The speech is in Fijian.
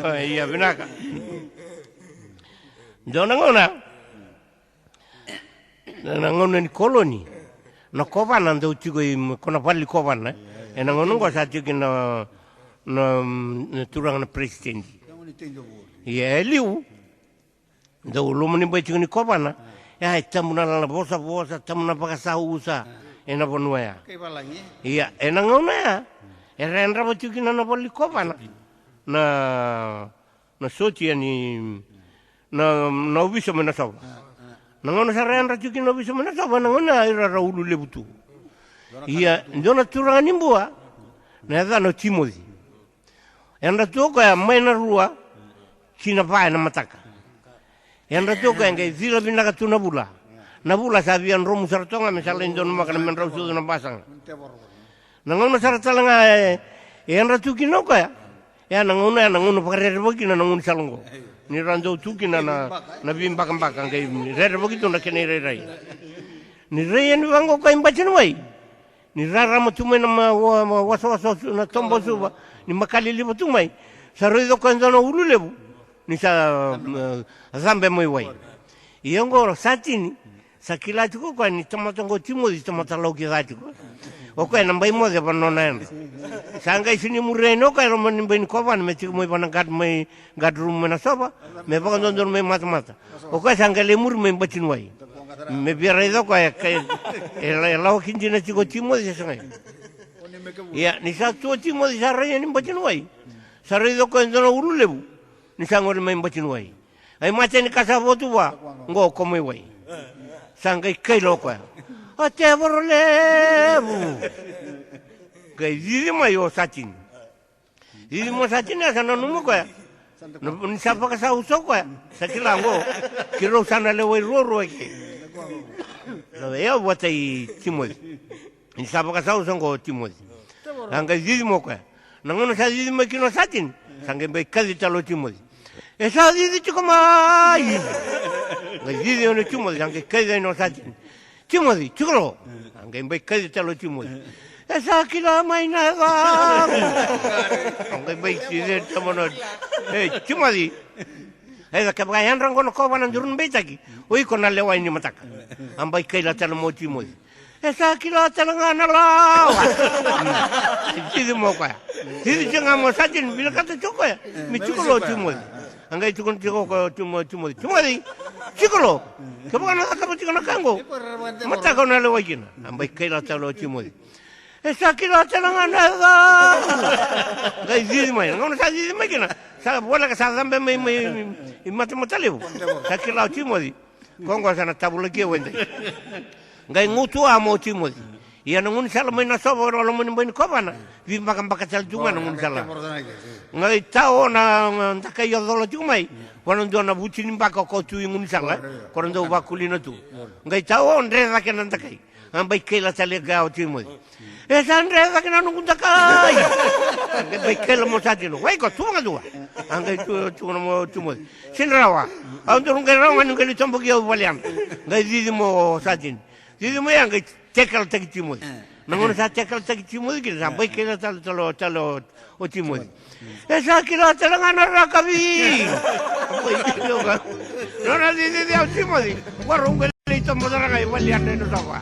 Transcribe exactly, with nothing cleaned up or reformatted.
O, ia vinaka. Dua na gauna, na gauna ni koloni, na kovana dau tiko i, ko na vale ni kovana. Ena gauna oqo sa tiko kina na, na, na turaga na peresitedi. Ia e liu dau lomanibai tiko ni kovana. Ia e tabu na lala vosavosa, tabu na vakasausa ena vanua ya. Ia ena gauna ya era yadrava tiko kina na vale ni kovana na, na sotia ni, na, na ovisa mai Nasova. Na gauna sa ra yadra tiko kina na ovisa mai Nasova, na gauna ya ira ra ulu levu tu. Ia dua na turaga ni Bua, na yacana o Timoci. Yadra tu o koya mai na rua ki na va ena mataka. Yadra tu o koya qai cila vinaka tu na vula. Na vula sa via dromu sara toga me sa lai donumaka na medrau sucu na basaga. Na gauna sara tale ga e, e yadra tu kina o koya. Ia na gauna ya na gauna vakarerevaki kina na gaunisala oqo. Ni ra dau tu kina na, na veibakabaka qai rerevaki tu na kena irairai. Ni rai yani vaqo o koya i Batiniwai. Ni rarama tu mai na ma-, wa-, wa-, wasawasa o Su-, na toba o Suva, ni maka liliva tu mai. Sa raica o koya e dua na ulu levu ni sa, e, cabe mai wai. Ia oqo Satini sa kila tiko o koya ni tamata oqo Timoci tamata lauki ca tiko. O koya na bai moce vaka nona yadra. Sa qai sega ni muria yani o koya e loma ni bai ni kovana me tiko mai vaka na guard mai, guard room mai Nasova, me vakadodonu mai matamata. O koya sa qai lai muri mai Batiniwai. Me via raica o koya e, e, e lawaki dina tiko o Timoci se sega. Ia ni sa tu o Timoci sa rai yani Batiniwai. Sa raica o koya e dua na ulu levu ni sa gole mai Batiniwai. Ai mate ni ka sa votu vua, oqo o Komaiwai. Sa qai kaila o koya, "O tevoro levu." Qai cici mai o Satini. Cici mai o Satini, a sa nanuma o koya ni sa vakasausa o koya. Sa kila oqo, keirau sa na lewai ruarua ke. Na, e au vata i Timoci. Ni sa vakasausa oqo o Timoci. A qai cici mai o koya. Na gauna sa cici mai kina o Satini, sa qai bai kaci tale o Timoci. "E sa cici tiko mai." Qai cici yani o Timoci, sa qai kaci yani o Satini. "Timoci, tiko lo." A qai bai kaci tale o Timoci. "E sa kila mai na yacaqu." A qai bai cici yani tamana. "E Timoci, e ca kevaka e yadra oqo na kovana duru na beitaki, o iko na lewai ni mataka." A bai kaila tale mai o Timoci. "E sa kila tale ga na lawa." Cici mai o koya. Cici tiko ga mai o Satini, vinakata tiko o koya me tiko lo o Timoci. A qai tukuna tiko o koya o Timo-, Timoci, "Timoci, tiko lo. Kevaka na cakava tiko na ka oqo, mataka o na lewai kina." A bai kaila tale o Timoci. "E sa kila tale ga na yacaqu." Qai cici mai. Na gauna sa cici mai kina, sa voleka sa cabe mai, mai, mai, i matamata levu. Sa kila o Timoci. Ko oqo sa na tavulaki au edai. Qai gutuwa mai o Timoci. Ia na gaunisala mai Nasova, loma ni bai ni kovana, veibakabaka tale tu ga na gaunisala. Qai tao na, na dakai o cola tiko mai vua na dua na vuti ni baka ko tu i gaunisala, ko ra dau vakulina tu. Qai tao, dre cake na dakai. A bai kaila tale ga o Timoci. "E sa dre cake na noqu dakai." A qai bai kaila mai o Satini, "Wai ko, tu vakadua." A qai tu, tukuna mai o Timoci, "Sega ni rawa. Au dau qai rawa ga ni qai lai toboki au vale yadra." Qai cici mai o Satini. Cici mai, a qai tekelataki Timoci. Na gauna sa tekelataki Timoci kina, sa bai kaila tale, tale, tale o, o Timoci. "E sa kila tale ga na rakavi." Nona cicici au Timoci. Vua rau qai lai tobo sara ga i vale yadra i Nasova.